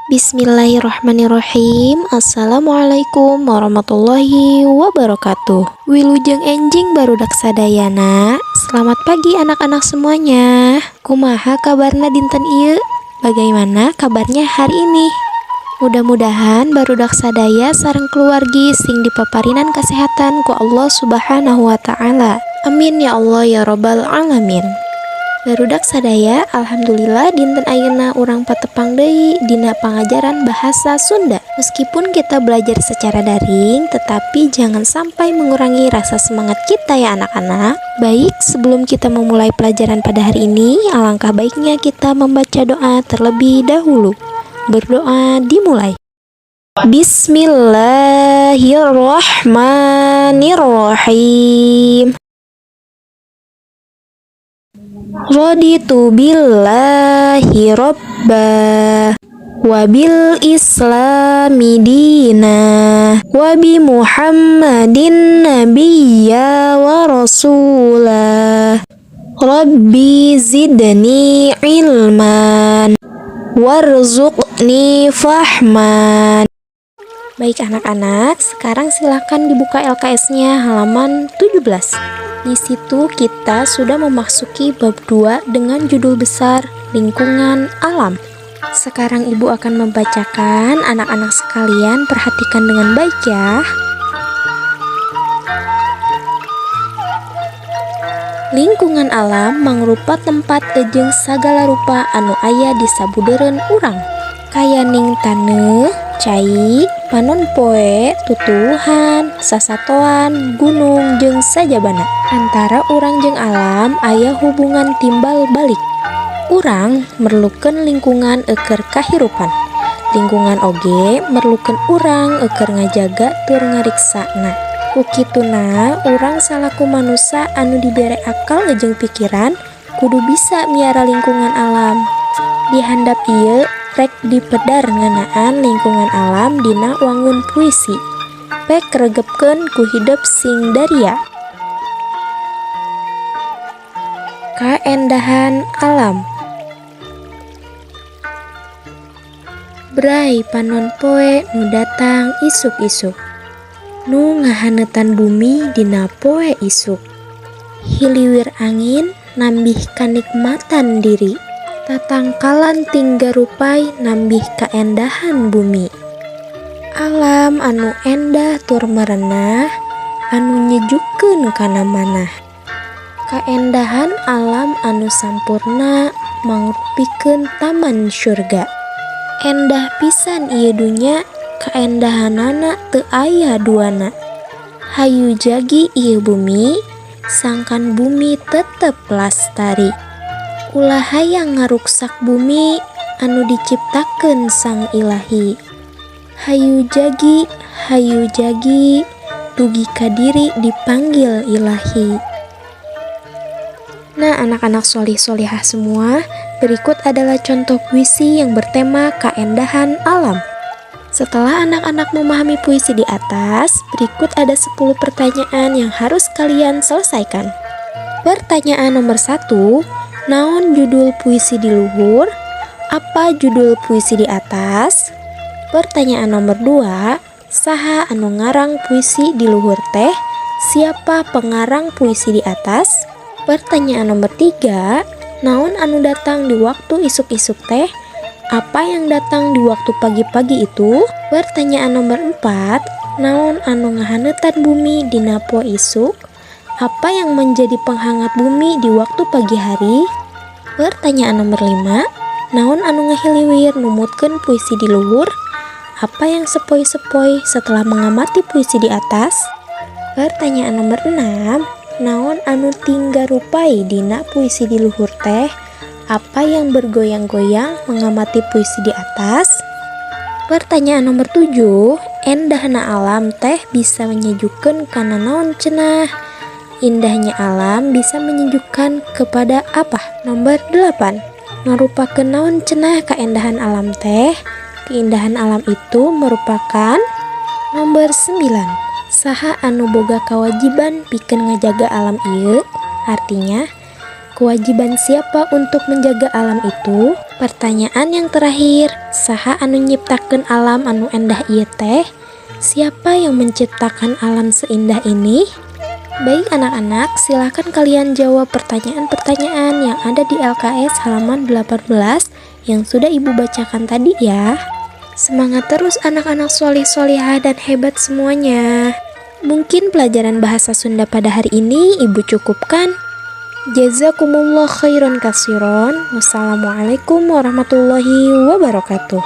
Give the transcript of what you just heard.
Bismillahirrahmanirrahim. Assalamualaikum warahmatullahi wabarakatuh. Wilujeng enjing, barudak sadayana. Selamat pagi, anak-anak semuanya. Kumaha kabarna dinten ieu? Bagaimana kabarnya hari ini? Mudah-mudahan barudak sadaya sareng keluargi sing dipaparinan kesehatan ku Allah Subhanahu wa Ta'ala. Amin ya Allah ya Robbal Alamin. Barudak sadaya, alhamdulillah dinten ayeuna urang patepang deui dina pangajaran bahasa Sunda. Meskipun kita belajar secara daring, tetapi jangan sampai mengurangi rasa semangat kita ya, anak-anak. Baik, sebelum kita memulai pelajaran pada hari ini, alangkah baiknya kita membaca doa terlebih dahulu. Berdoa dimulai. Bismillahirrahmanirrahim. Raditu billahi robba wabil islami dina wa bi Muhammadin nabiyya wa rasula. Rabbi zidni ilman warzuqni fahman. Baik anak-anak, sekarang silahkan dibuka LKS-nya halaman 17. Di situ kita sudah memasuki bab 2 dengan judul besar Lingkungan Alam. Sekarang Ibu akan membacakan, anak-anak sekalian perhatikan dengan baik ya. Lingkungan alam mangrupa tempat jeung sagala rupa anu aya di sabudeureun urang. Kayaning taneuh, cai, panon poe, tutuwuhan, sasatoan, gunung, jeung sajabana. Antara urang jeung alam aya hubungan timbal balik. Urang merlukeun lingkungan eukeur kahirupan. Lingkungan oge merlukeun urang eukeur ngajaga tur ngariksana. Ku kituna, urang salaku manusa anu dibere akal jeung pikiran kudu bisa miara lingkungan alam. Di handap ieu rek dipedar ngeunaan lingkungan alam dina wangun puisi. Pek regepkeun ku hidep sing daria. Kaendahan alam. Bray panon poe nu datang isuk-isuk. Nu ngahaneutan bumi dina poe isuk. Hiliwir angin nambih kanikmatan diri. Tatangkalan tinggarupay nambih kaendahan bumi. Alam anu endah tur merenah anu nyejukkeun kana manah. Kaendahan alam anu sampurna mangrupikeun taman surga. Endah pisan ieu dunya, kaendahanana teu aya duana. Hayu jagi ieu bumi sangkan bumi tetep lastari. Ulah hayang ngaruksak bumi anu diciptakeun Sang Ilahi. Hayu jagi, hayu jagi, dugi ka diri dipanggil Ilahi. Nah, anak-anak solih solihah semua, berikut adalah contoh puisi yang bertema kaendahan alam. Setelah anak-anak memahami puisi di atas, berikut ada 10 pertanyaan yang harus kalian selesaikan. Pertanyaan nomor 1, naon judul puisi di luhur? Apa judul puisi di atas? Pertanyaan nomor 2, saha anu ngarang puisi di luhur teh? Siapa pengarang puisi di atas? Pertanyaan nomor 3, naon anu datang di waktu isuk-isuk teh? Apa yang datang di waktu pagi-pagi itu? Pertanyaan nomor 4, naon anu ngahaneutan bumi dina poe isuk? Apa yang menjadi penghangat bumi di waktu pagi hari? Pertanyaan nomor 5, naon anu ngahiliwir numutkeun puisi di luhur? Apa yang sepoi-sepoi setelah mengamati puisi di atas? Pertanyaan nomor 6, naon anu tinggarupay dina puisi di luhur teh? Apa yang bergoyang-goyang mengamati puisi di atas? Pertanyaan nomor 7, endahna alam teh bisa menyejukkan kana naon cenah? Indahnya alam bisa menyejukkan kepada apa? Nomor 8, ngarupakeun naon cenah kaendahan alam teh? Keindahan alam itu merupakan. Nomor 9, saha anu boga kewajiban pikeun ngajaga alam ieu? Artinya, kewajiban siapa untuk menjaga alam itu? Pertanyaan yang terakhir, saha anu nyiptakeun alam anu endah ieu teh? Siapa yang menciptakan alam seindah ini? Baik anak-anak, silahkan kalian jawab pertanyaan-pertanyaan yang ada di LKS halaman 18 yang sudah Ibu bacakan tadi ya. Semangat terus anak-anak solih solihah dan hebat semuanya. Mungkin pelajaran bahasa Sunda pada hari ini Ibu cukupkan. Jazakumullah khairan katsiron. Wassalamualaikum warahmatullahi wabarakatuh.